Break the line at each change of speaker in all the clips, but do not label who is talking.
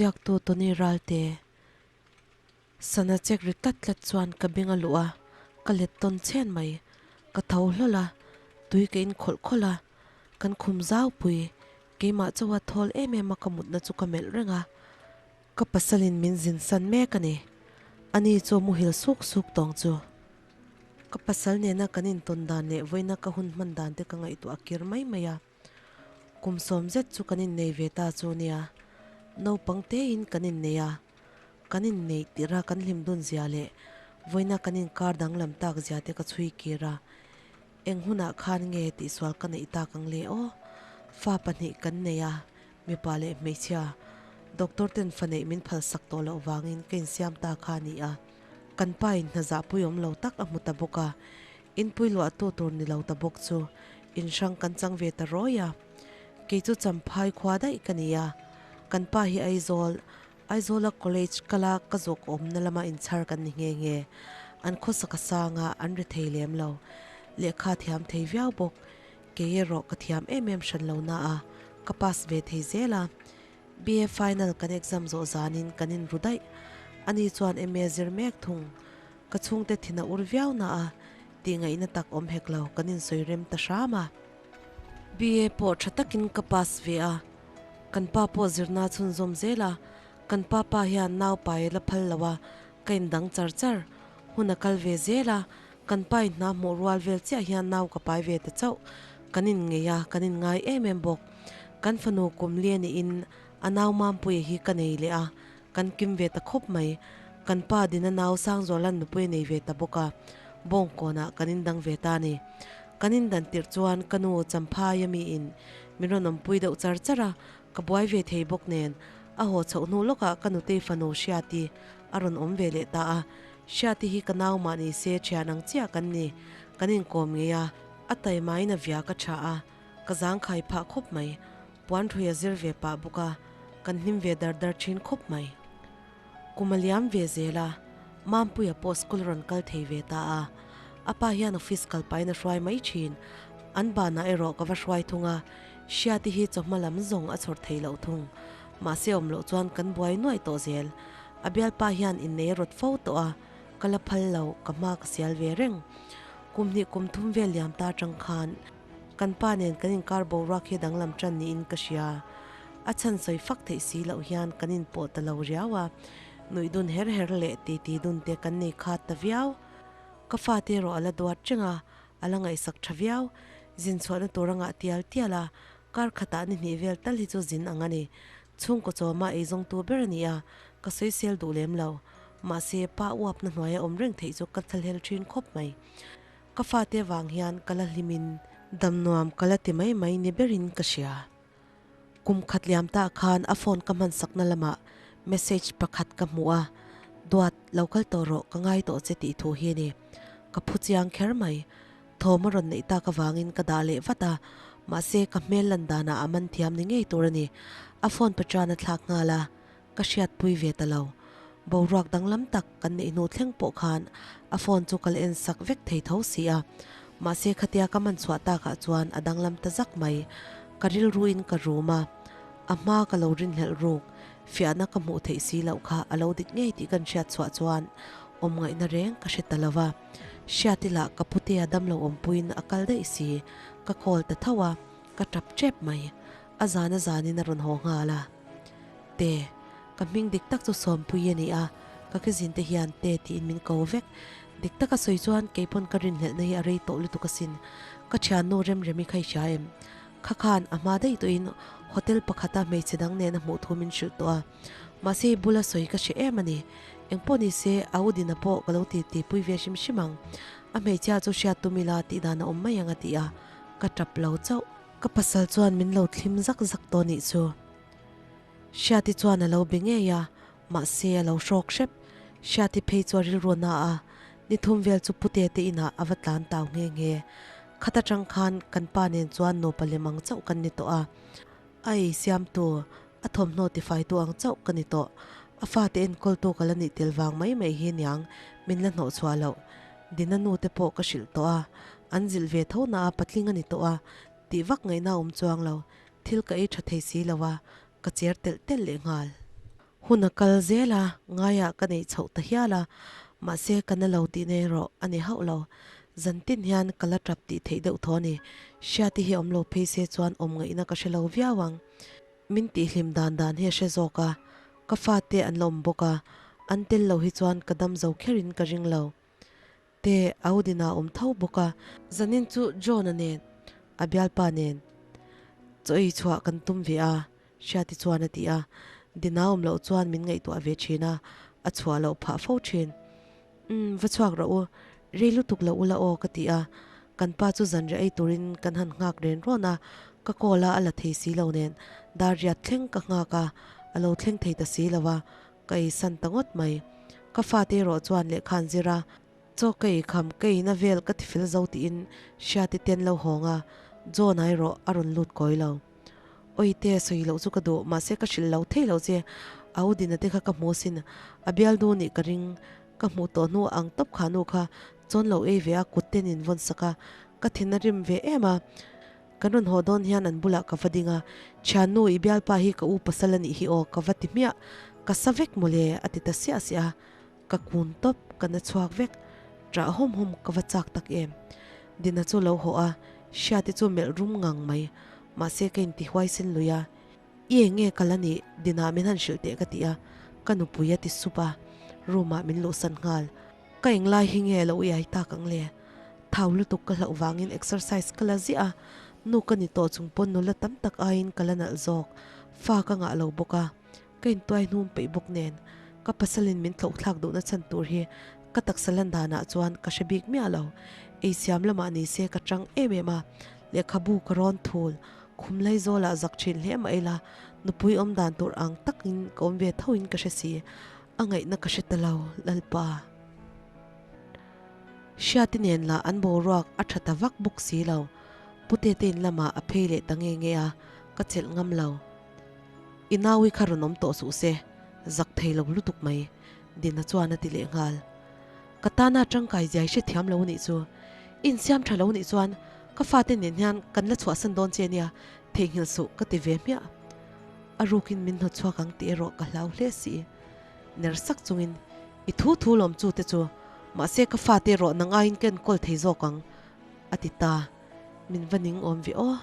Ziaktu Tony Ralte sana chek ri tlat tlat chuan ka beng a luh a, ka let tawn chhen mai. Ka tho hlawl a, tui ka in khawlh khawlh a, kan khum zau pui, keimah chawa thawl em em a ka mutna chu ka melh reng a. Ka pasalin min zin san mek a ni. Ani chu muhil suk suk tawng chu. Ka pasal nena kan intawn dan leh vawiina ka hun hman dan te ka ngaihtuah a kir mai mai a. Kum sawm zet chu kan innei ve ta chu nia. Naupang tein kan innei a. Kan inneih tirh a kan hlim dun zia leh vawiina kan inkar danglam tak zia te ka chhui kir a. Eng hunah khan nge tihsual ka neih tak ang le aw? Fa pahnih kan nei a, mipa leh hmeichhia. Doctor ten fa neih min phalsak tawh loh vangin ka insiam ta kha a ni a. Kan pa in hna zahpui awm lo tak a hmu ta bawk a, inpui luahtu tur ni lo ta bawk chu in hrang kan chang ve ta rawi a. Kei chu Champhai khua daih ka ni a, kan pa hi Aizawl, Aizawla college kala ka zawk awmna lama inchhar kan ni nghe nghe. An khawsak a sang a, an ri thei lem lo. Lehkha thiam thei viau bawk. Kei erawh ka thiam em em hran lo na a, ka pass ve thei zel a. BA final kan exam zawh zanin kan inru daih. Ani chuan MA zir mek thung. Ka chhungte thin a ur viau na a, tih ngaihna tak awm hek lo kan insawi rem ta hram a. BA pawh tha takin ka pass ve a, kan pa pawh zirna chhunzawm zel a, kan pa pa hian nau pai la phal lo a, ka indang char char. Hun a kal ve zel a, kan pa in hna hmuh rual vel chiah hian nau ka pai ve ta chauh. Kan inngei a, kan inngai em em bawk. Kan fanu kum li a niin a nau Mampuia hi ka nei leh a, kan kim ve ta khawp mai. Kan pa Dina nau Sangzuala'n nupui a nei ve ta bawk a, Bawngkawnah kan indang ve ta a ni. Kan indan tirh chuan ka nu Champhaia miin min rawn awmpui deuh char char a, ka buai ve thei bawk nen a haw chhoh hnu lawkah ka nutei fanu Hriati a rawn awm ve leh ta a. Hriati hi ka nau mah ni se thian ang chiah kan ni, kan inkawm ngei a, a taimain a via ka tha a, ka zangkhai phah khawp mai. Puan hrui a zir ve pah bawk a, kan hlim ve dar dar thin khawp mai. Kum a liam ve zel a, Mampuia pawh school rawn kal thei ve ta a. A pa hian office kal pahin a hruai mai thin. An banah erawh ka va hruai thung a, Hriati hi chawhma lam zawng a chhawr thei loh thung. Mahse awm loh chuan kan buai nuaih tawh zel. A bialpa hian innei a rawt fo tawh a, ka la phal lo, ka hma ka sial ve reng. Kum hnih kum thum vel liam ta atang khan Kan pa nen kan inkar boruak hi danglam tan niin ka hria. A chhan sawi fak theih si loh hian kan inpawh ta lo riau a, nuih dun her her leh titi dun te kan nei khat ta viau. Ka fate erawh a la duat reng a, a la ngaihsak tha viau. Zin chhuahna tur a ngah tial tial a, kar khatah ni hnih vel tal hi chu zin ang a ni. Chhungkaw chawma eizawngtu ber a ni a, ka sawisel duh lem lo. Mahse, pa uapna hnuaia awm reng theih chu ka thlahlel thin khawp mai. Ka fate vang hian ka la hlimin dam nuam ka la ti mai mai ni berin ka hria. Kum khat liam tah khan a phone ka hman sakna lamah message pakhat ka hmu a, Duat, lo kal tawh rawh, ka ngai tawh che tih thu hi a ni. Ka phu chiang kher mai. Thawm a rawn neih tak avangin ka dah leh vat a, mahse ka hmel lan danah a man thiam ni ngei tur a ni. A phone patran a thlak nghal a. Ka hriatpui ve ta lo. Boruak danglam tak kan neih hnu thleng pawh khan a phone chu ka la en sak vek thei tho si a. Mahse khatia ka man chhuah takah chuan a danglam ta zak mai. Ka rilruin ka rum a, a hma ka lo rinhlelh ruk, fiahna ka hmuh theih si loh kha a lo dik ngei tih kan hriat chhuah chuan awm ngaihna reng ka hre ta lo va. Hriat ila ka putea damlo awmpuiin a kal daih si, ka call ta tho a, ka tap tep mai. A zan a zanin a rawn haw nghal a. Te, ka hming dik tak chu Sawmpui a ni a, ka kizin te hian Te tiin min ko vek. Dik taka sawi chuan keipawn ka rinhlelhna hi a rei tawh lutuk asin. Ka thiannu Remremi kha i hria em? Kha khan a hma daih tawhin hotel pakhata hmeichhe dang nen a hmuh thu min hrilh tawh a. Mahse i bula sawi ka hre em a ni. Engpawh ni se a u Dina pawh ka lo ti tihpui ve hrim hrim ang. A hmeichhia chu hriat tum ila tih dan a awm mai ang a ti a, ka tap lo chauh. Ka pasal chuan min lo thlim zak zak tawh nih chu. Hriati chuan a lo be ngei a, mahse a lo hrawk hrep. Hriati phei chu a rilru na a, ni thum vel chu Pute te inah a va tlan tau nghe nghe. Khat atang khan kan pa nen chuan nupa lem ang chauh kan ni tawh a, a ei siamtu, a thawmhnaw tifaitu ang chauh ka ni tawh. A fate enkawltu ka la nih tel vang mai mai hi niang min la hnawh chhuah loh. Dina nu te pawh ka hrilh tawh a, an zilh ve tho na a patling a ni tawh a, tih vak ngaihna a awm chuang lo. Thil ka ei tha thei si lo a, ka cher telh telh leh nghal. Hun a kal zel a, ngaiah ka neih chhoh ta hial a, mahse ka na lo tih na erawh a ni hauh lo. Zan tin hian ka la tap tih theih deuh thaw a ni. Hriati hi awm lo phei se chuan awm ngaihna ka hre lo viau ang. Min tihhlim dan dan hi a hre zawk a, ka fate an la awm bawk a, an tel lo hi chuan ka dam zo kherin ka ring lo. Te Audina awm tho bawk a. Zanin chu John-a nen, a bialpa nen chaw ei chhuah kan tum ve a, Hriati chuan a ti a. Dina awm loh chuan min ngaihtuah ve thin a, a chhuah loh phah fo thin. Umm, va chhuak rawh u, rei lutuk lo ula aw ka ti a. Kan pa chu zanriah ei turin kan han nghak ren rawn a, ka call a a la thei si lo nen dar riat thleng ka nghak a, a lo thleng thei ta si lo a, Ka ei san ta ngawt mai. Ka fate erawh chuan lehkha an zir a, chaw ka ei kham, ka eina vel ka tifel zo tiin Hriati te an lo hawng a, John-a erawh a rawn lut kawi lo. Awite, sawi loh chu ka duh, mahse ka hrilh lo thei lo che, a u Dina te kha ka hmu asin, a bialnu nih ka ring, ka hmuh tawh hnu ang tawp kha nu kha chawn lo ei ve a, kut ten in vawn sak a, ka thin a rim ve em a. Kan rawn haw dawn hian an bulah ka va ding a, Thiannu, i bialpa hi ka u pasal a nih hi aw, ka va ti hmiah. Ka sa vek mawle, a ti ta siah siah a. Ka kun tawp, ka na chhuak vek. Ṭah hawm hawm ka va chak tak em. Dina chu lo haw a, Hriati chu melh rum ngang mai. Mahse ka inti huaisen lui a, I eng nge kal a nih? Dina min han hrilh teh ka ti a, ka nupui a ti sup a, room ah min luhsan nghal. Ka englai hi nge lo iai tak ang le? Thau lutuk ka hlauh vangin exercise ka la ziah a, nu ka ni tawh chung pawn nula tam tak aiin ka la nalh zawk. Fa ka ngah lo bawk a, ka intuai hnum peih bawk nen ka pasalin min thlauh thlak duhna chhan tur hi ka taksa lan danah chuan ka hre bik miah lo. Ei siam lamah ni se ka chang em em a, lehkhabu ka rawn thul, khum laizawlah zak thin hle mah ila nupui awm dan tur ang takin ka awm ve thoin ka hre si. A ngaihna ka hre ta lo, Lalpa. Hriati nen lah an boruak a tha ta vak bawk si lo. Pu Tete in lamah a phei leh ta nge nge a, ka chelh ngam lo. I naui kha rawn awm tawh suh se, zak thei lo lutuk mai, Dina chuan a ti leh nghal. Ka tana tangkai ziai hrethiam lo nih chu. I insiam tha lo nih chuan ka fate nen hian kan la chhuahsan dawn che nia, theihnghilh suh ka ti ve hmiah. A rukin min hnawt chhuak ang tih erawh ka hlau hle si. Ner sak chungin, I thu thu lawm chu te chu, mahse ka fate erawh nang aiin ka enkawl thei zawk ang, a ti ta. Min va ning awm ve aw.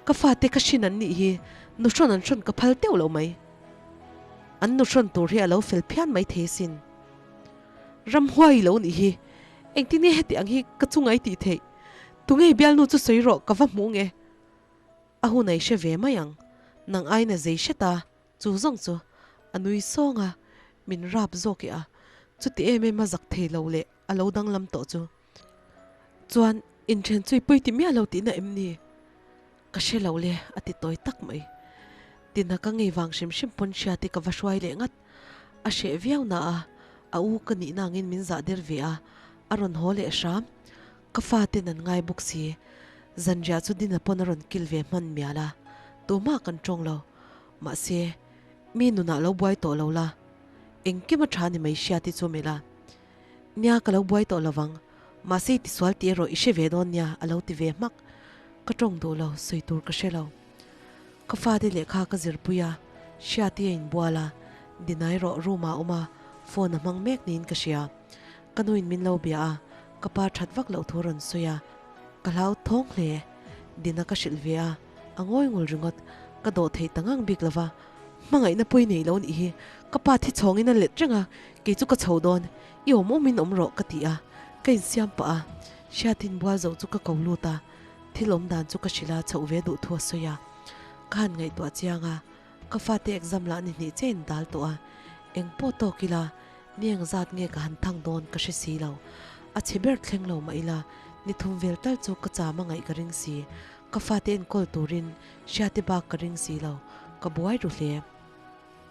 Ka fate ka hrin an nih hi, nu hrawn an hrawn ka phal teuh lo mai. An nu hrawn tur hi a lo fel phian mai thei asin. Ramhuai lo nih hi, engtin nge heti ang hi ka chunga i tih theih? Tunge i bialnu chu sawi rawh ka va hmuh nge? A hun a i hre ve mai ang, nang aiin a zei hret a, chu zawng chu a nui sawng a, min rap zawk i a, chuti em em a zak thei lo leh a lo danglam tawh chu. Chuan inthen chu i pawi ti miah lo tihna em ni? Ka hre lo le, a ti tawi tak mai. Tina ka ngei vang hrim hrim pawn hriat i ka va hruai leh ngat. A hreh viau na a, a u ka nihna angin min zah der ve a, a rawn haw leh hram. Ka faten an ngai bawk si. Zanriah chu Dina pawn a rawn kil ve hman mial a, tumah kan tawng lo. Mahse, mi nunah lo buai tawh lo la, engkim a tha ni mai hriat i chu melh a. Nia, ka lo buai tawh lo vang, mahse i tisual tih erawh i hre ve dawn nia, a lo ti ve hmak. Ka tawng duh lo, sawi tur ka hre lo. Ka fate lehkha ka zirpui a, Hriati a inbual a, Dina erawh room ah a awm a, phone a hmang mek niin ka hria. Ka nuin min lo bia a, ka pa that vak loh thu rawn sawi a, ka hlau thawng hle. Dina ka hrilh ve a, a ngawi ngul ringawt, ka dawh thei ta ngang bik lova, hmangaihna pawi nei lo nih hi, ka pa thi chhawngin a let reng a, kei chu ka chho dawn, i awm awmin awm rawh ka ti a, ka insiam pah a, Hriatin bual zo chu ka ko lut a, thil awm dan chu ka hrilh a, chhoh ve duh thu a sawi a, ka han ngaihtuah chiang a, ka fate exam lah ni hnih che in dal tawh a, eng pawh tawk ila, Ni eng zat nge ka han thang dawn ka hre si lo. A chhe ber thleng lo mah ila, ni thum vel tal chu ka cham a ngaih ka ring si. Ka fate enkawl turin Hriate bak ka ring si lo, ka buai ru hle.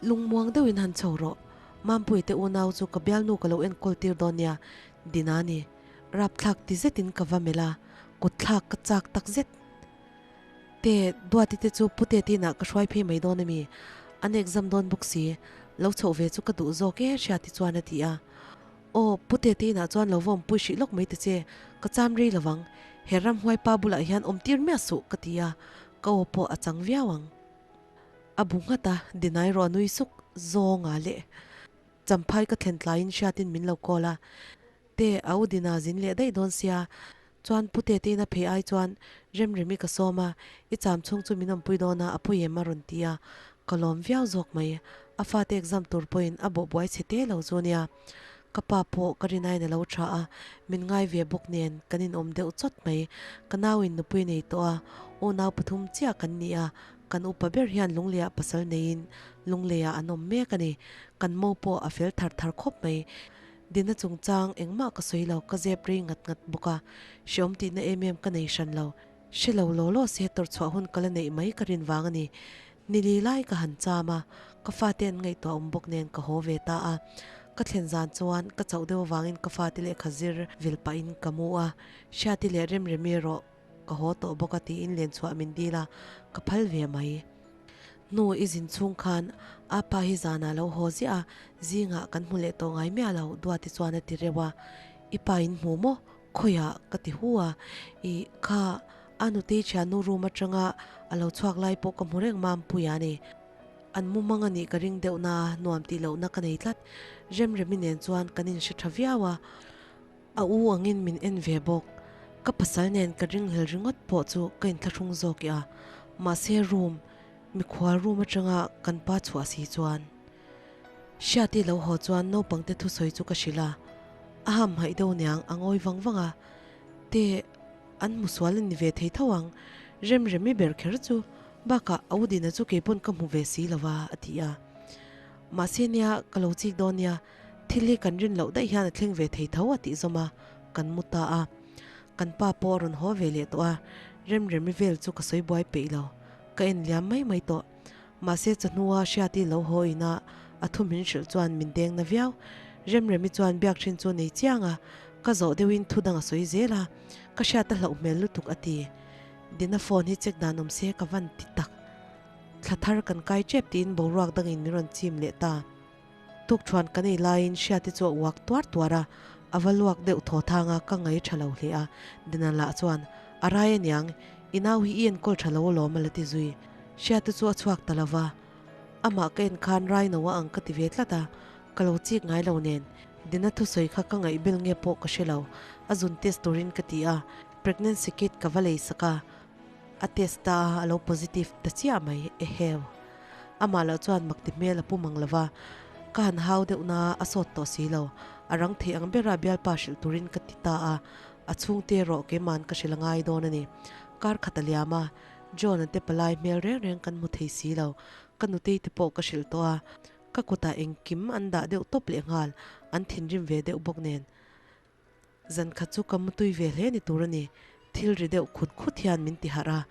Lungmuang deuhin han chho rawh, Mampuii te unau chu ka bialnu ka lo enkawl tir dawn nia, Dina ni. Rapthlak ti zetin ka va melh a, kut thlak ka chak tak zet. Te, Duati te chu Pu Tete inah ka hruai phei mai dawn a mi? An exam dawn bawk si, lo chhoh ve chu ka duh zawk e, Hriati chuan a ti a. Aw, Pu Tete inah chuan lo va awmpui hrih lawk mai ta che, ka cham rei lovang, he ramhuai pa bulah hian awm tir miah suh, ka ti a, ka aw pawh a chang viau ang. A bu nghat a, Dinai rawh a nui suk. Zawnga leh Champhai ka thlen tlaiin hriatin min lo call a, Te, a u Dina zin leh daih dawn sia, chuan Pu Tete ina phei ai chuan Remremi ka sawm a, i cham chhung chu min awmpui dawn a, a pawi em a rawn ti a, ka lawm viau zawk mai. A fate exam tur pawhin a bawh buai chhe te lo chu nia. Ka pa pawh ka rinaiin a lo tha a, min ngai ve bawk nen kan inawm deuh chawt mai. Ka nauin nupui nei tawh a, unau pathum chiah kan ni a, kan upa ber hian Lungleiah pasal neiin Lungleiah an awm mek a ni. Kan mo pawh a fel thar thar khawp mai. Dina chungchang engmah ka sawi lo, ka zep rei ngat ngat bawk a, hreawm tihna em em ka nei hran lo. Hre lo law law se tawrhchhuah hun ka la neih mai ka rin vang a ni. Nili lai ka han cham a, ka fate an ngaihtuah awm bawk nen ka haw ve ta a. Ka thlen zan chuan ka chauh deuh avangin ka fate lehkha zir vil pahin ka mu a, Hriati leh Remremi erawh ka haw tawh bawk a tiin len chhuah min dil a, ka phal ve mai. Hnu i zin chhung khan a pa hi zanah lo haw ziah a, zingah kan hmu leh tawh ngai miah lo Duati chuan a ti reuh a, I pa in hmu maw? Khawiah ka ti hu a, I kha a nutei thiannu room atanga a lo chhuak lai pawh ka hmu reng Mampuia a ni. An mu mang a nih ka ring deuh na, nuam tih lohna ka nei tlat. Remremi nen chuan kan inhre tha viau a, a u angin min en ve bawk. Ka pasal nen ka ringhlel ringawt pawh chu ka inthlahrung zawk i a, mahse room, mikhual room atanga kan pa chhuah si chuan. Hriati lo haw chuan naupangte thusawi chu ka hrilh a, a hamhaih deuh niang a ngawi vang vang a, Te, an hmu sual a ni ve thei tho ang, Remremi ber kher chu, bakah a u Dina chu keipawn ka hmu ve si lo va, a ti a. Mahse nia, ka lo chik dawn nia, thil hi kan rin loh daih hian a thleng ve thei tho a tih zawm a, kan mu ta a. Kan pa pawh a rawn haw ve leh tawh a, Remremi vel chu ka sawi buai peih lo, ka en liam mai mai tawh. Mahse chawhnua Hriati lo haw ina a thu min hrilh chuan min deng na viau. Remremi chuan biak thin chu nei chiang a, ka zawh deuhin thu dang a sawi zel a, ka hriat a hlauh hmel lutuk a ti. Dina phone hi check dan awm se ka van ti tak. Thla thar kan kai tep tiin boruak dangin min rawn chim leh ta. Tukṭhuan kan ei laiin Hriati chu a uak tuar tuar a, a va luak deuh thaw thang a, ka ngaih ṭha lo hle a. Dina lah chuan, A rai aniang, i nau hi i enkawl ṭha lo alawm a la ti zui. Hriati chu a chhuak ta lo va, amah ka en khan rai no a ang ka ti ve tlat a, ka lo chik ngai lo nen. Dina thusawi kha ka ngaihbel nge pawh ka hre lo, a zun test turin ka ti a, pregnancy kit ka va lei sak a, a test ta a, a lo positive ta chiah mai, eheu. Amah loh chuan mak ti hmel a pu mang lo va, ka han hau deuh na a sawt tawh si lo. A rang thei ang bera bialpa hrilh turin ka ti ta a, a chhungte erawh keima'n ka hrilh a ngai dawn a ni. Kar khat a liam a, John-a te palai hmel reng reng kan hmu thei si lo. Ka nutei te pawh ka hrilh tawh a, ka kutah engkim an dah deuh tawp lehnghal, an thinrim ve deuh bawk nen. Zan khat chu ka mutui ve hle ni tur a ni, thil ri deuh khut khut hian min ti harh a.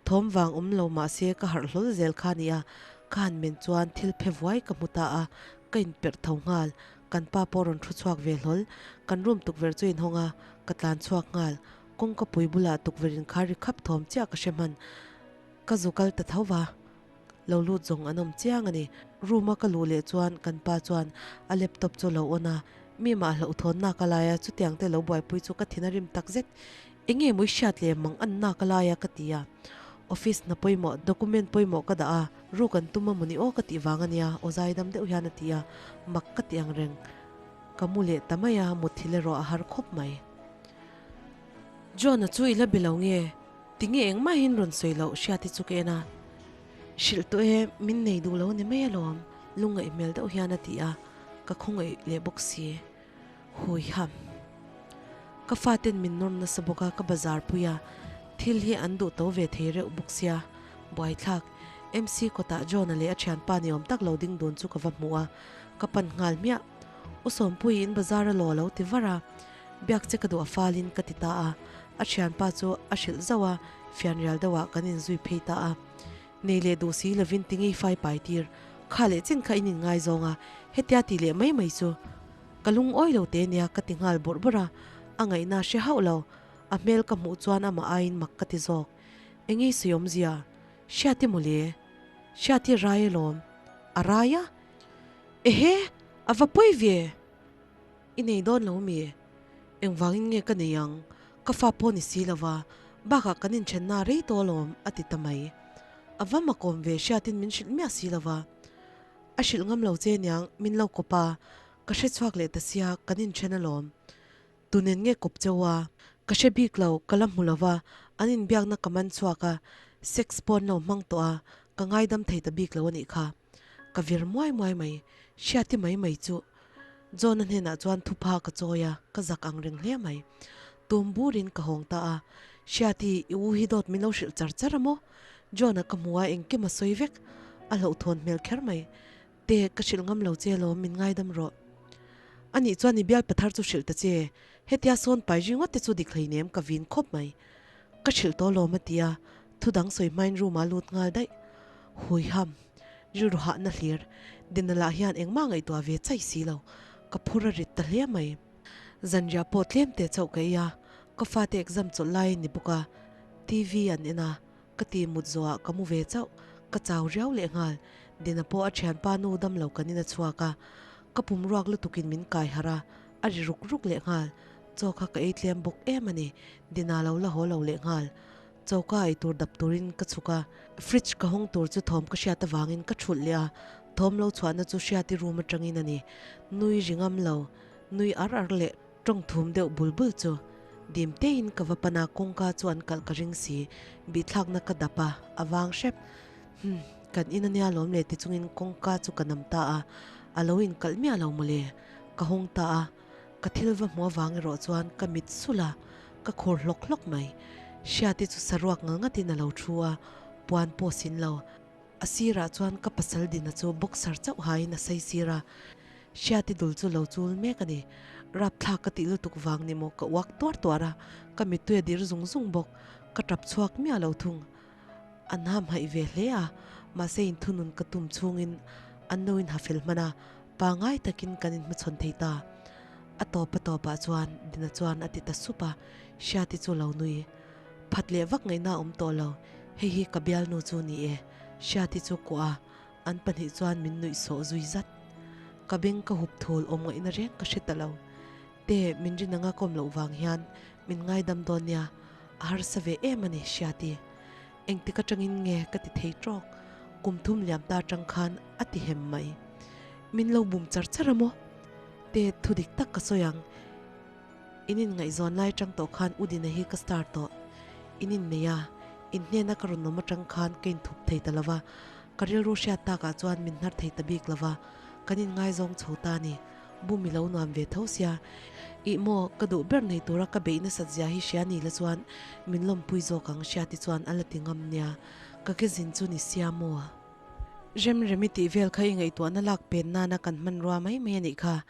Thawm vang awm lo mah se ka harh hlawl zel kha nia, ka han men chuan thil phe vuai ka hmu ta a, ka inperh tho nghal. Kan pa pawh rawn thu chhuak ve hlawl, kan room tukverh chu inhawng a, ka tlan chhuak nghal. Kawngka pui bulah tukverh inkhar ri khap thawm chiah ka hre hman. Ka zu kal ta tho va. Lo lut zawng an awm chiang a ni. Room a ka luh leh chuan kan pa chuan a laptop chu a lo on a, mi mah hlauh thawn nak a lai a, chutiang te lo buaipui chu ka thin a rim tak zet. Eng nge mawi hriat leh mang an nak a lai a ka ti a. Office hna pawimawh, document pawimawh ka dah a, ruk an tum a mawni aw ka tih vang a nia, aw zaidam deuh hian a ti a, mak ka ti ang reng. Ka mu leh ta mai a, mutthilh erawh a har khawp mai. John-a chu i la be lo nge? Tinge engmahin rawn sawi loh hriat hi chu ka en a, hrilh tawh e, min nei duh lo ni mai alawm, lungngaih hmel deuh hian a ti a, ka khawngaih leh bawk si. Hui ham. Ka faten min nawr nasa bawk a, ka bazar pui a, thil hi an duh to ve thei reuh bawk sia, buaithlak. MC kawtah John-a leh a thianpa ni awm tak lo ding dun chu ka va hmu a, ka pan nghal hmiah. U Sawmpuii in bazar a law lo ti var a, Biak che ka duh a falin ka ti ta a, a thianpa chu a hrilh zauh a, fianrial deuhah kan inzui phei ta a. Nei leh duh si lovin ti ngei fai pai tir, kha leh chin kha in inngaizawng a, hetia ti leh mai mai chu ka lungawi lo te nia ka ti nghal bawrh bawrh a, a ngaihna hre hauh lo, a hmel ka hmuh chuan amah aiin mak ka ti zawk. Engei sawi awmzia? Hriati mawle? Hriati rai alawm. A rai a? Ehe! A va pawi ve! I nei dawn lo mi? Engvangin nge ka nei ang? Ka fa pawh ni si lova, bakah kan inthenna rei tawh alawm, a ti ta mai. A va makawm ve hriatin min hrilh miah si lova. A hrilh ngam lo che niang, min lo kawp a, ka hre chhuak leh ta sia, kan inthen alawm. Tunen nge kawp cheu a? Ka hre bik lo, ka la hmu lo va, an inbiakna ka man chhuak a, sex pawh an lo hmang tawh a, ka ngaidam thei ta bik lo a nih kha. Ka vir muai muai mai, hriati mai mai chu. John-a hnenah chuan thupha ka chawi a, ka zak ang reng hle mai. Tum burin ka hawng ta a, Hriati, i u hi dawt min lo hrilh char char a maw? John-a ka hmu a, engkim a sawi vek. A hlauhthawn hmel kher mai. Te, ka hrilh ngam lo che alawm, min ngaidam rawh. Anih chuan i bial pathar chu hrilh ta che. Hetia sawn pai ringawt te chu dik hleinem ka vin khawp mai. Ka hrilh tawh alawm a ti a, thu dang sawi hmain room-ah lut nghal daih. Hui ham. Rilru hahna hlir. Dina lah hian engmah ngaihtuah ve chai si lo. Ka phur a rit ta hle mai. Zanriah pawh tlem teh chauh ka ei a, ka fate exam chawlh lai a ni bawk a, TV an en a, ka ti mut zawhah ka mu ve chauh, ka chau riau leh nghal. Dina pawh a thianpa nu dam lo kanin a chhuak a, ka pum ruak lutukin min kai harh a, a ri ruk ruk leh nghal. Chaw kha ka ei tlem bawk em a ni, Dina lo la haw lo leh nghal. Choka ei tur dap turin ka chhuk a, fridge ka hawng tur chu thawm ka hriat avangin ka thulh leh a, thawm lo chhuahna chu Hriati room atangin a ni. Nui ri ngam lo, nui ar ar leh tawng thum deuh bul bul chu dim tein ka va pan a, kawngka chu an kalh ka ring si, bihthlakna ka dap a, a vang hrep. Humm, kan in ania lawm le ti chungin kawngka chu ka nam ta a, a lo inkalh miah lo mawle, ka hawng ta a. Ka thil va hmuh avang erawh chuan ka mit sulh a, ka khur hlawk hlawk mai. Hriati chu saruak ngal ngatin a lo thu a, puan pawh sin lo. A sirah chuan ka pasal dina chu boxer chauh hain a sai sir a, Hriati dul chu lo chul mek a ni. Rapthlak ka tih lutuk vang ni maw ka uak tuar tuar a, ka mittui a dir zung zung bawk. Ka tap chhuak miah lo thung. An hamhaih ve hle a, mahse inthunun ka tum chhungin an lo inhafel hman a, pangai takin kan inhmachhawn thei ta. A tawp a tawpah chuan Dina chuan a ti ta sup a, Hriati chu lo nui. Phat leh vak ngaihna a awm tawh lo, hei hi ka bialnu chu ni e, Hriati chu kuah a, an pahnih chuan min nuih sawh zui zat. Ka beng ka hup thul awm ngaihna reng ka hre ta lo. Te, min rin anga kawm loh vang hian min ngaidam dawn nia, a harsa ve em a ni, Hriati. Engtik atangin nge ka ti thei tawk, kum thum liam ta atang khan a ti hem mai. Min lo bum char char a maw? Te, thu dik tak ka sawi ang. In inngaihzawn lai atang tawh khan U Dina hi ka star tawh. In innei a, in hnena ka rawn awm atang khan ka inthup thei ta lo va, ka rilru hriat takah chuan min hnar thei ta bik lo va, kan inngaizawng chho ta a ni. Bum i lo nuam ve tho sia. Ih maw, ka duh ber nei tura ka beih nasat zia hi hria ni la chuan min lawmpui zawk ang hria ti chuan a la ti ngam nia. Ka ke zin chu ni sia maw? Rem rem i tih vel kha i ngaihtuahna lak pen nana kan hmanrua mai mai a nih kha.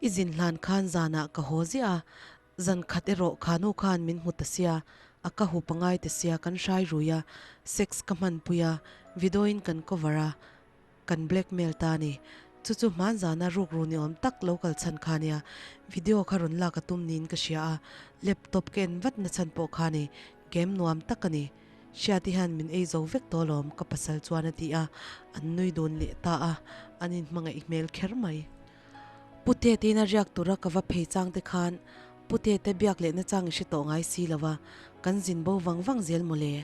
I zin hlan khan zanah ka haw ziah a, zan khat erawh kha nu khan min hmu ta sia, a ka hu pangai ta sia kan hrai rui a, sex ka hmanpui a, video in kan cover a, Kan blackmail ta a ni. Chu chu hman zana rukru ni awm tak lo kal chhan kha nia. Video kha rawn lak a tum niin ka hria a, laptop ka en vat na chhan pawh kha ni. Game nuam tak a ni. Hriati hian min ei zo vek tawh alawm ka pasal chuan a ti a, an nui dun leh ta a, an inhmangaih hmel kher mai. Pute tiin a riak tura ka va phei chang te khan Pute te biak lehna chang i hre tawh ngai si lo a, kan zin bo vang vang zel mawle.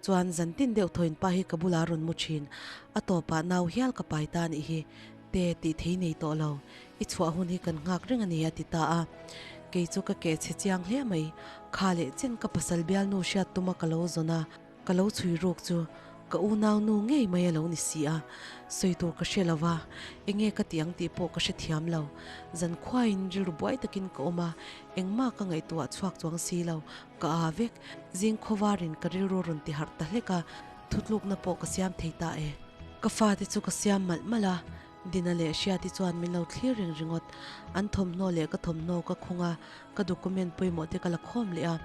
Chuan zan tin deuh thawiin pa hi ka bulah a rawn mu thin, a tawpah nau hial ka pai ta anih hi, te tih thei nei tawh lo, i chhuah hun hi kan nghak reng a ni a ti ta a. Kei chu ka keh chhe chiang hle mai, kha leh chen ka pasal bialnu hriat tuma ka lo zawn a, Ka lo chhui ruk chu ka unau nu ngei mai a lo ni si a, sawi tur ka hre lo va, enge ka tih ang tih pawh ka hre thiam lo. Zan khuaiin rilru buai takin ka awm a, engmah ka ngaihtuah chhuak chuang si lo, ka aa vek. Zing khawvarin ka rilru rawn ti harh ta hlek a, thutlukna pawh ka siam thei ta e. Ka fate chu ka siam malh malh a, Dina leh Hriati chuan min lo thlir reng ringawt. An thawmhnaw leh ka thawmhnaw ka khung a, ka document pawimawh te ka la khawm leh a.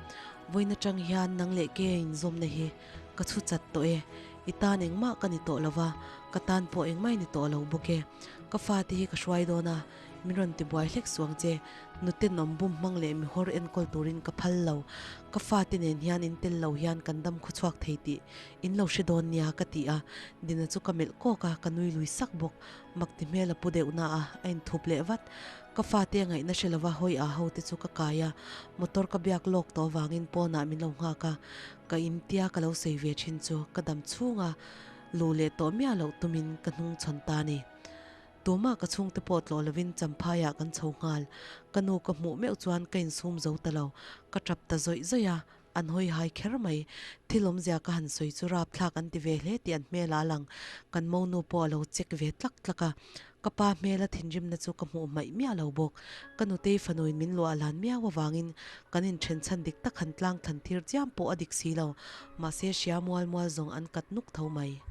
Vawiin atang hian nang leh ke inzawmna hi ka chhu chat tawh e. I tan engmah ka ni tawh lo va, ka tan pawh engmah i ni tawh lo bawk e. Ka fate hi ka hruai dawn a, min rawn tibuai hlek suh ang che. Nuten awm bum hmang leh mihawr enkawl turin ka phal lo. Ka fate nen hian in tel lo hian kan dam khawchhuak thei tih in lo hre dawn nia ka ti a. Dina chu ka melh kawk a, ka nui lui sak bawk. Mak ti hmel a pu deuh na a, a inthup leh vat. Ka fate a ngaihna hre lova hawi ah ho te chu ka kai a, motor ka biak lawk tawh avangin pawnah min lo nghak a, ka in tia ka lo sawi ve thin chu ka dam chhunga luh leh tawh miah loh tumin ka hnung chhawn ta a ni. Tumah ka chhungte pawh tlawh lovin Champhaiah kan chho nghal. Ka nu ka hmuh meuh chuan ka insum zo ta lo. Ka tap ta zawih zawih a, an hawi hai kher mai. Thil awmzia ka han sawi chu rapthlak an ti ve hle tih an hmel a lang. Kan monu pawh a lo check ve tlak tlak a. Ka pa hmela thinrimna chu ka hmuh hmaih miah lo bawk. Ka nutei fanuin min luah lan miau avangin kan inthen chhan dik tak han tlang thlan tir chiam pawh a dik si lo. Mahse hria mual mual zawng an kat nuk tho mai.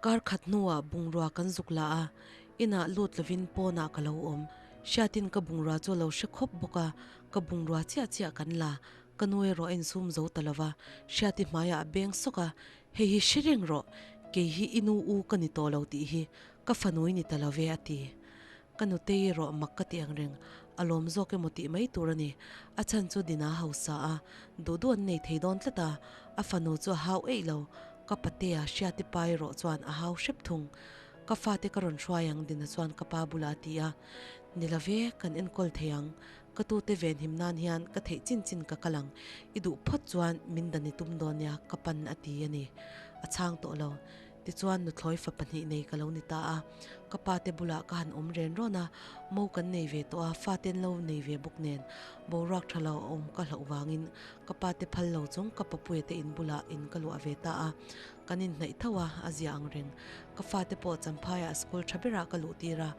Kar khat hnuah bungrua kan zuk la a, inah lut lovin pawnah ka lo awm. Hriatin ka bungrua chu a lo hre khawp bawk a, ka bungrua chiah chiah kan la. Ka nu erawh a insum zo ta lova, Hriati hmaiah a beng sawk a, Hei hi hre reng rawh, kei hi i nu u ka ni tawh lo tih hi ka fanu i ni ta lo ve a ti. Ka nutei erawh mak ka ti ang reng, a lawm zawk emaw tih mai tur a ni. A chhan chu Dina hausa a, duh duh an nei thei dawn tlat a, a fanu chu a hau eih lo. Ka patea Hriati pa erawh chuan a hau hrep thung. Ka fate ka rawn hruai ang Dina chuan ka pa bulah a ti a. Ni lo ve, kan enkawl thei ang. Ka tute venhim nan hian ka theih chin chin ka kal ang. I duh phawt chuan min dan i tum dawn nia ka pan a ti a ni. A chhang tawh lo. Tichuan nuthlawi fa pahnih nei ka lo ni ta a. Ka pa te bulah ka han awm ren rawn a, mo kan nei ve tawh a, fate an lo nei ve bawk nen boruak tha lo a awm ka hlauh vangin ka pa te phal lo chung ka papuia te in bulah in ka luah ve ta a. Kan inhnaih tho a, a zia ang reng. Ka fate pawh Champhaiah school tha berah ka luh tir a.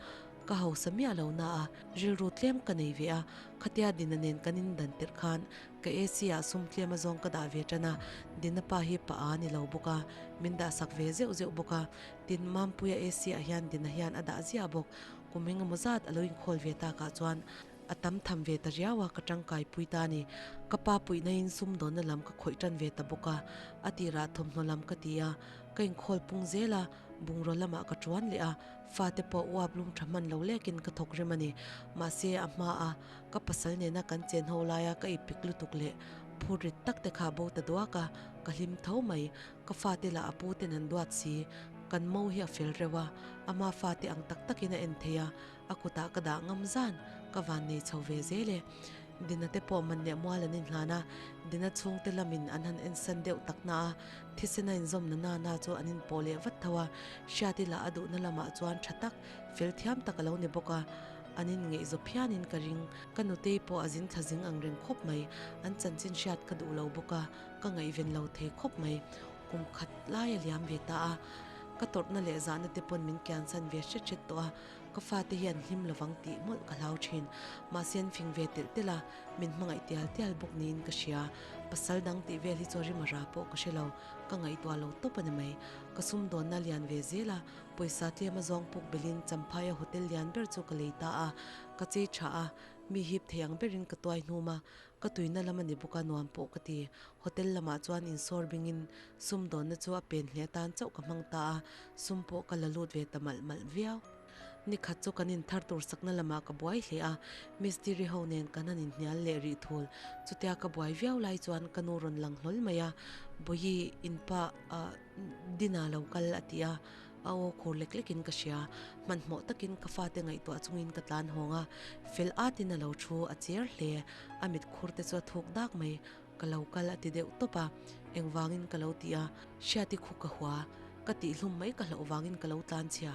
Ka hausa miah lo na a, rilru tlem ka nei ve a, khatia Dina nen kan indan tirh khan ka AC ah sum tlem a zawng ka dah ve tan a, Dina pa hi pa a ni lo bawk a, min dah sak ve zeuh zeuh bawk a, tin Mampuia AC ah hian Dina hian a dah ziah bawk, kum engemaw zat a lo inkhawl ve takah chuan a tam tham ve ta riau a, ka tangkai pui ta a ni. Ka pa puihna in sumdawnna lam ka khawih tan ve ta bawk a, a tirah thawmhnaw lam ka ti a, ka inkhawl pung zel a, bungraw lamah ka tuan leh a, Fate pawh uap lum tha hman lo lekin ka thawk rem a ni. Mahse, a hma a, ka pasal nena kan chen ho laia ka ipik lutuk leh phur rit tak te kha bo ta duak a, ka hlim tho mai. Ka fate lah a pu ten an duat si. Kan mo hi a fel reuh a, ama fate ang tak takin a en thei a, a kutah ka dah ngam zan, ka van nei chho ve zel e. Dina te pawh man leh mual an inhlan a, Dina chhungte lamin an han ensan deuh tak na a, Thisen a inzawmna na na chu an inpawh leh vat tho a, Hriati lah a duhna lamah chuan tha tak, fel thiam tak a lo ni bawk a, an inngeihzaw phianin ka ring. Ka nutei pawh a zin thla zing ang reng khawp mai, an chanchin hriat ka duh lo bawk a, ka ngaihven lo thei khawp mai. Kum khat lai a liam ve ta a, ka tawrhna leh zahna te pawn min kiansan ve hret hret tawh a, ka fate hi an hlim lovang tih mawlh ka hlau thin. Mahse an fing ve telh telh a, min hmangaih tial tial bawk niin ka hria. Pasal dang tih vel hi chu rima ra pawh ka hre lo, ka ngaihtuah lo tawp a ni mai. Ka sumdawnna lian ve zel a, pawisa tlem a zawng puk belin Champhaia hotel lian ber chu ka lei ta a, ka chei tha a, mi hip thei ang berin ka tuai hnum a, ka tuina lam a ni bawk a nuam pawh ka ti. Hotel lamah chuan insawr bingin sumdawnna chu a pen hle atan chauh ka hmang ta a, sum pawh ka la lut ve ta malh malh viau. Ni khat chu kan inthar tur sakna lamah ka buai hle a, mistiri ho nen kan han inhnial leh rih thul. Chutia ka buai viau lai chuan ka nu rawn lang hlawl mai a, Bawihi, inpa ah Dina lo kal a ti a, a aw khur lek lekin ka hria. Hmanhmawh takin ka fate ngaihtuah chungin ka tlan hawng a, fel atin a lo thu a cher hle, a mit khur te chu a thuk dak mai. Ka lo kal a ti deuh tawp a, engvangin ka lo ti a, Hriati khu ka hua, ka tihhlum mai ka hlauh vangin ka lo tlan chhia.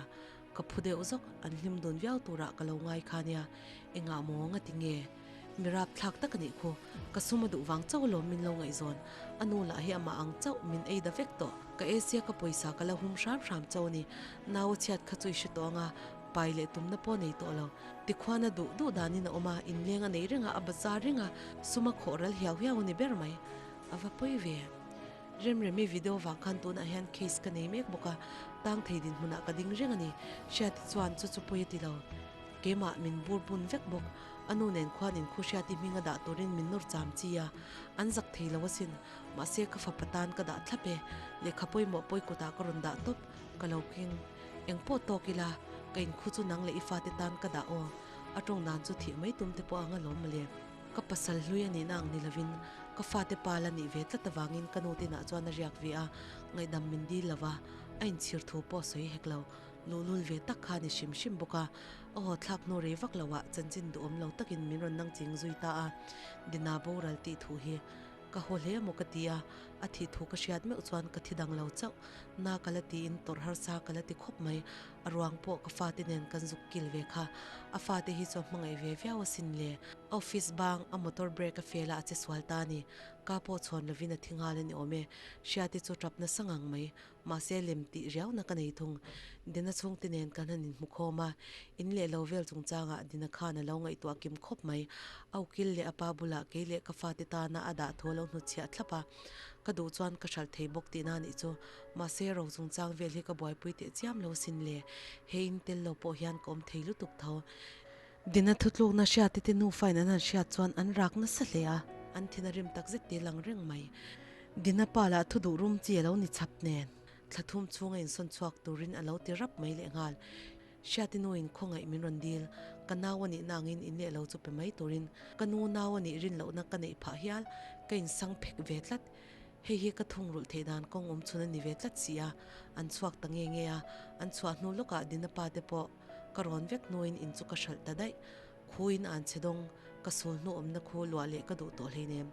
Ka phu deuh zawk, an hlim dun viau turah ka lo ngai kha nia, engah maw nga ti nge? Mi rap thlak tak a nih khu, ka sum a duh vang chauh alawm min lo ngaihzawn, a nu lah hi amah ang chauh min ei da vek tawh, ka Asia ka pawisa ka la hum hram hram chauh a ni, nau a chhiat kha chu i hre tawh ang a, pai leh tumna pawh nei tawh lo, tikhuan a duh duh danin a awm a, inleng a nei reng a, a bazar reng a, sum a khawh ral hiau hiau a ni ber mai, a va pawi ve. Remremi video vang khan tunah hian case ka nei mek bawk a, tang thei dinhmunah ka ding reng a ni. Hriati chuan chu chu pawi a ti lo. Keimah min bur bun vek bawk. A nu nen khuan inkhu Hriati hming a dah turin min nawr cham chi a, an zak thei lo asin. Mahse ka fapa tan ka dah thlap e. Lehkha pawimawh pawi kutah ka rawn dah tawp. Ka lo keng. Eng pawh tawk ila, ka inkhu chu nang leh i fate tan ka dah aw. A tawng dan chu thih mai tum te pawh ang alawm mawle. Ka pasal hlui a nihna ang ni lovin ka fate pa la nih ve tlat avangin ka nu tinah chuan a riak ve a, ngaihdam min dil lo va, a inchhir thu pawh sawi hek lo. Luhlul ve tak kha a ni hrim hrim bawk a, a haw thlak hnu rei vak loah chanchin duhawm lo takin min rawn nang ching zui ta a, Dina boral tih thu hi ka haw hle maw ka ti a, a thih thu ka hriat meuh chuan ka thi dang lo chauh. Na ka la tiin tawrh harsa ka la ti khawp mai. A ruang pawh ka fate nen kan zuk kil ve kha. A fate hi chu a hmangaih ve viau asin le. A office bang a motor brake a fel a a che sual ta a ni. Ka pawh chhawn lovin a thi nghal a ni awm e. Hriati chu tap nasa ngang mai. Mahse lem tih riauna ka nei thung. Dina chhungte nen kan han inhmu khawm a, in leh lo vel chungchangah Dina khan a lo ngaihtuah kim khawp mai. A ukil leh a pa bulah kei leh ka fate tana a dah thu a lo hnutchhiah thlap a, ka duh chuan ka hralh thei bawk tihna a nih chu. Mahse ro chungchang vel hi ka buaipui teh chiam lo sin le. He in tel lo pawh hian ka awm thei lutuk tho. Dina thutlukna hriate te nufain an han hriat chuan an rak nasa hle a, an thin a rim takzet tih a lang reng mai. Dina pa lah thu duh rum chi a lo ni chap nen, thla thum chhunga insawn chhuak turin a lo ti rap mai lehnghal. Hriati nuin khawngaih min rawn dil, ka nau a nih na angin in leh lo chu pe mai turin ka nu nau a nih rin lohna ka neih phah hial, ka insang phek ve tlat. Hei hi ka thungrulh theih dan kawng awm chhun a ni ve tlat si a, an chhuak ta nge nge a, an chhuah hnu lawkah Dina pa te pawh ka rawn vek hnuin in chu ka hralh ta daih. Khuin an che dawng, ka sul hnu awmna khu luah leh ka duh tawh hleinem.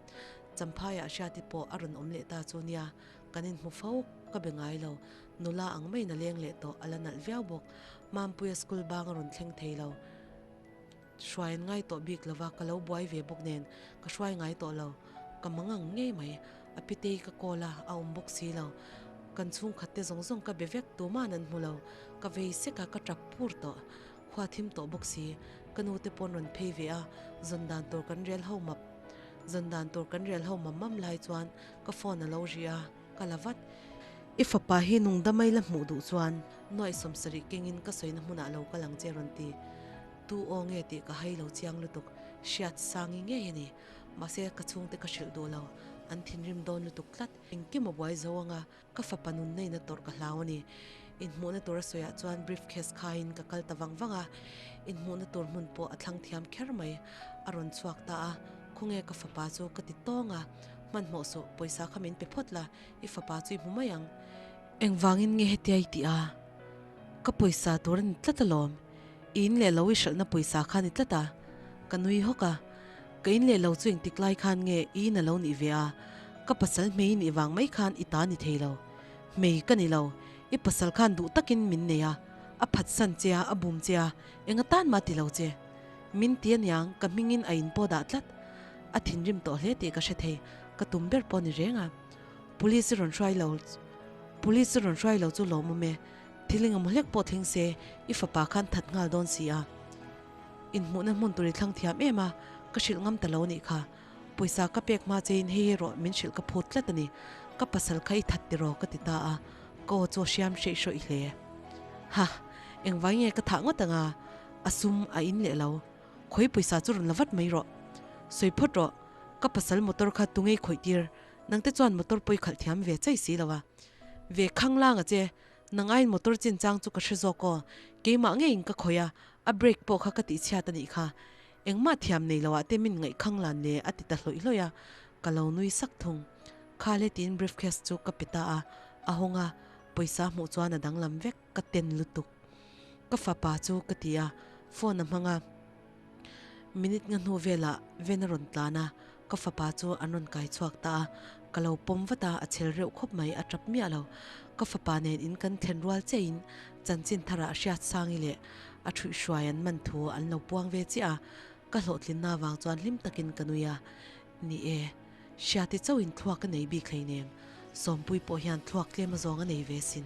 Champhaiah Hriati pawh a rawn awm leh ta chu nia, kan inhmu fo ka be ngai lo. Nula ang maiin a leng leh tawh, a la nalh viau bawk. Mampuia school bang a rawn thleng thei lo. Hruai an ngai tawh bik lova, ka lo buai ve bawk nen, ka hruai ngai tawh lo. Ka mang ang ngei mai. A pitei ka call a, a awm bawk si lo. Kan chhungkhat te zawng zawng ka be vek, tuma'n an hmu lo. Ka vei sek a, ka tap pur tawh. Khua thim tawh bawk si, ka nu te pawn rawn phei ve a, zawn dan tur kan rel ho map. Zawn dan tur kan rel ho mam mam lai chuan ka phone a lo ri a, ka la vat. I fapa hi nung damai la hmuh duh chuan nuaih sawmsarih kengin ka sawina hmunah lo kal ang che rawn ti. Tu aw nge tih ka hai lo chiang lutuk, hriat sangi ngei a ni. Mahse ka chhungte ka hrilh duh lo, an thinrim dawn lutuk tlat. Engkim a buai zo anga Ka fapa nun neina tawrh ka hlau a ni. Inhmuhna tur a sawiah chuan briefcase khaiin ka kal ta vang vang a, inhmuhna tur hmun pawh a thlang thiam kher mai. A rawn chhuak ta a, Khawnge ka fapa chu ka ti tawng a, Hmanhmawh suh, pawisa kha min pe phawt la, i fapa chu i hmu mai ang. Engvangin nge hetia i tih a? Ka pawisa tur a ni tlat alawm, i in leh lo i hralhna pawisa kha a ni tlat a. Ka nui hawk a, Ka in leh lo chu engtik lai khan nge i in a lo nih ve a, ka pasal hmei nih vang mai khan i ta ni thei lo. Hmei ka ni lo, i pasal khan duh takin min nei a, a phatsan che a, a bum che a, eng atan mah ti lo che. Min ti aniang, ka hmingin a in pawh dah tlat. A thinrim tawh hle tih ka hre thei, ka tum ber pawh ni reng a. Police rawn hruai lo, Police rawn hruai lo chu lawmawm e, thil engemaw hlek pawh thleng se, i fapa khan that nghal dawn si a. Inhmuhna hmun tur i thlang thiam em a, ka hrilh ngam ta lo anih kha. Pawisa ka pek hma chein hei erawh min hrilh ka phut tlat a ni. Ka pasal kha i that tiraw ka ti ta a, ka aw chu a hriam hreih hrawih hle. Ha! Engvai nge ka thah ngawt anga? A sum a in leh lo. Khawi pawisa chu rawn la vat mai rawh. Sawi phawt rawh, ka pasal motor kha tungei khawih tir, nangte chuan motor pawi khalh thiam ve chai si lo a. Ve khang lang a che, Nang aiin motor chinchang chu ka hre zawk aw, keimah ngeiin ka khawih a, a brake pawh kha ka tihchhiat a nih kha. Engmah thiam nei loah te min ngaihkhang lan le a ti ta hlawih hlawih a, ka lo nui sak thung. Kha le tiin briefcase chu ka pe ta a, a hawng a, pawisa hmuh chuan a danglam vek, ka ten lutuk. Ka fapa chu ka ti a, phone a hmang a. Minute nga hnu velah ven a rawn tlan a, ka fapa chu an rawn kai chhuak ta a, ka lo pawm vat a, a chhel reuh khawp mai, a tap miah lo. Ka fapa nen in kan thlen rual chiahin chanchin tharah Hriatsangi leh a ṭhuihhruai an man thu an lo puang ve chiah a, ka hlawhtlinna avang chuan hlim takin ka nui a, Ni e, Hriati chauhin thluak ka nei bik hleinem, Sawmpui pawh hian thluak tlem azawng a nei ve sin.